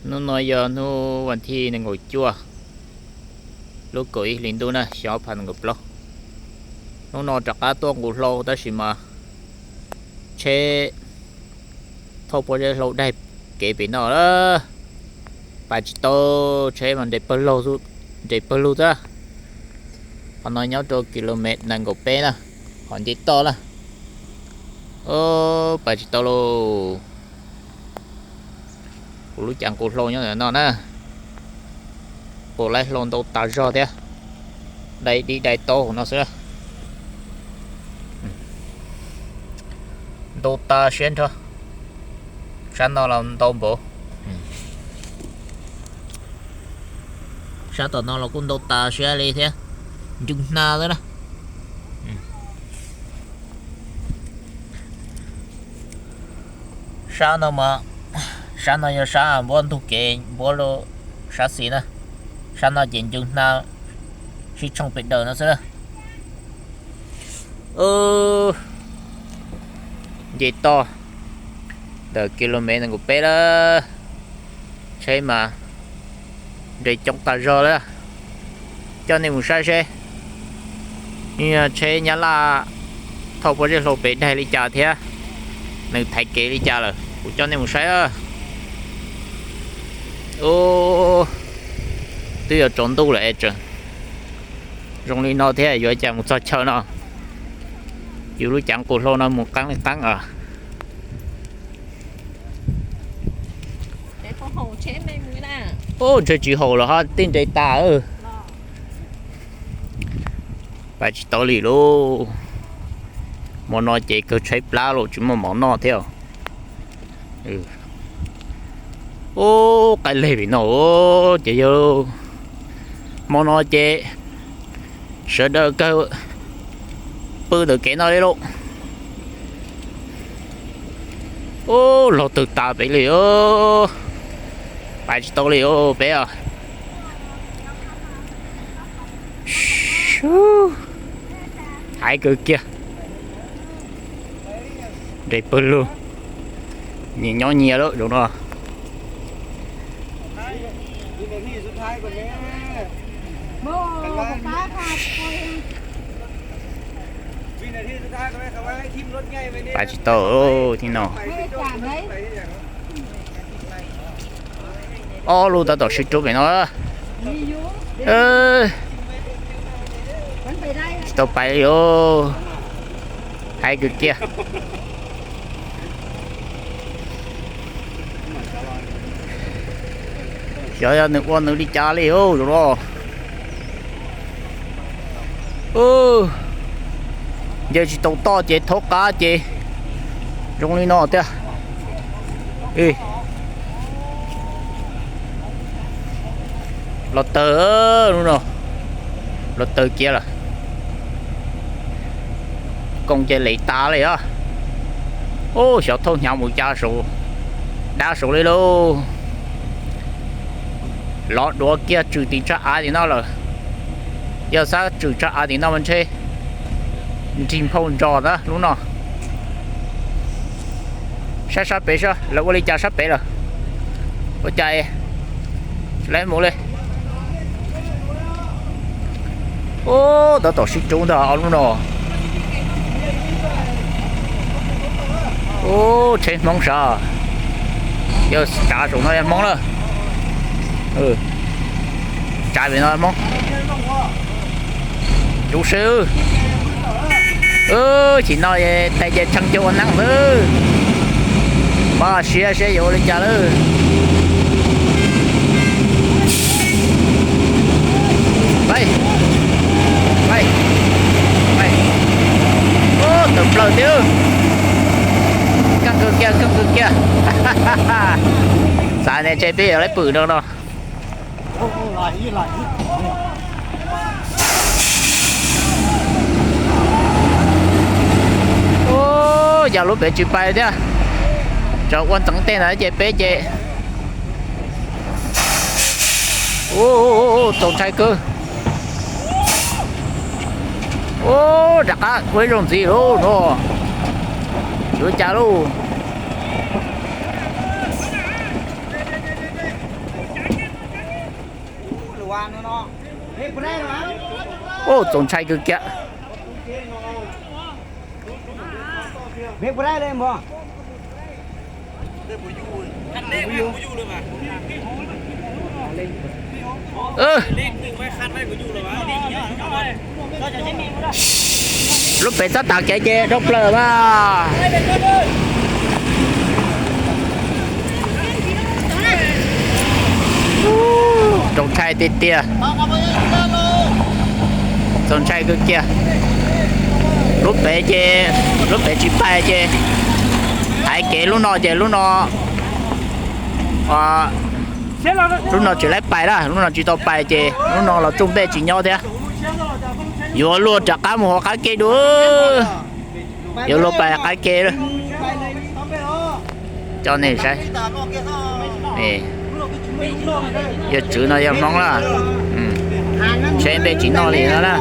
Hnub no yog hnub vas thib nees nkaum cuaj, lub kaum ib hlis ntuj na, xyoo ob phav nees nkaum plaub. Hnub no rov qab tuaj nqus hlau tab sis mas tsheb thauj pob zeb hlau daig kev pem no lawm, pais tsis tau, tsheb mas nres pawg lug, nres pawg lug xwb. Qhov no nyob rau kilomev nees nkaum peb na, qhov nce toj na. Pais tsis tau lauj. Kuv lub cav nqus hlau nyob ntawm no na, puas laib hlau ntau tas zog thiab, dai dib dai taub hauv no xwb. Ntau tas siab nrho, sab no los ntau npaum, sab tom no los kuj ntau tas siab li thiab, ncw hna xwb na. Sab no mas, sab no yog sab npuab ntug kev npuab rau sab xis na, sab no ces ncw hna sib tshooj pem daws no xwb na. Nce toj ntawm kilomev nees nkaum peb lawm, tsheb mas nres coob tas zog lawm. Coj nej mus saib seb tsheb Nyab Laj thauj pob zeb hlau pem daig li cas thiab nws thaiv kev li cas lawm, kuv coj nej mus saib. Twb yuav tsaus ntuj lawm es tseem zoo li no thiab, yuav cas mus txog chaw no, yus lub cav nqus hlau no mus qeeb li qeeb os. Ntshe tsis haum los ho tej nres tas. Pais tsis tau li lauj, hmo no ces kawg tshaib plab los tsis muaj mov noj thiab. Ub, qaij leg pem no ces yog hmo no ces sawv daws kawg pw ntawm kev no li lauj. Ub, laug twg tas pem li, pais tsis tau li peb os. Hais kawg kiag, nres pawg lug, nyias nyob nyias lawm zaum no. Pais tsis tau thiab no. Ob lub tab tom sib rub pem no. Tsis tau pais li os. Hais kawg kiag. Xyov yog nws ua nws li cas li os zaum no. Nce tsis tau toj ces thaub qab ces zoo li no tiag. Los tawg, lub no los tawg kiag lawm. Koom ces lem tas li os. Ub, xyov thauj hnyav mus cas saum, dab saud li lauj. Lov duav kiag tswm tim tsag av tim no lawm. Yog xav tswm tsag av tim no mas ntshe nrig nphau ntsos na lub no. Saib sab pem saib lawv ua li cas sab pem lawm. Ua cas lawv mus li. Ub, tab tom sib rub ntag ob lub no. Ub, tsheb Hmoob sav. Yog tsav saum no yog Hmoob lawm. Tsav pem no Hmoob. Rub seb. Chim no tais ces tshee caug ua neeb lawm. Npaj siab seb yuav ua li cas lawm. Tawm plaws tiag. Keej kawg kiag, keej kawg kiag. Xav tias ntshe peb yuav lawv pwm no no. Ub, yog lub pem tsis pais thiab. Tsam ua ntxeev tej ntawd ces peb ces. Ub, txaus ntshai kawg. Ub, rov qab ua ib zaug ntxiv lauj no. Yuav cas lauj. Ub, txaus ntshai kawg kiag. Lub pem txhob tas kev ces dhau plaws mas. Txaus ntshai tiag tiag. Txaus ntshai kawg kiag. Lub pem ces, lub pem tsis pais ces thaiv kev lub no ces lub no, lub no tsis laib pais na, lub no tsis tau pais ces lub no los tsooj npej tsis nyob thiab. Yuav luag rov qab mus hauv qab kev dua. Yuav luag pais qab kev. Coj nej saib. Yawg tswv no yog Hmoob na. Tsheb npej tsis noj li no na.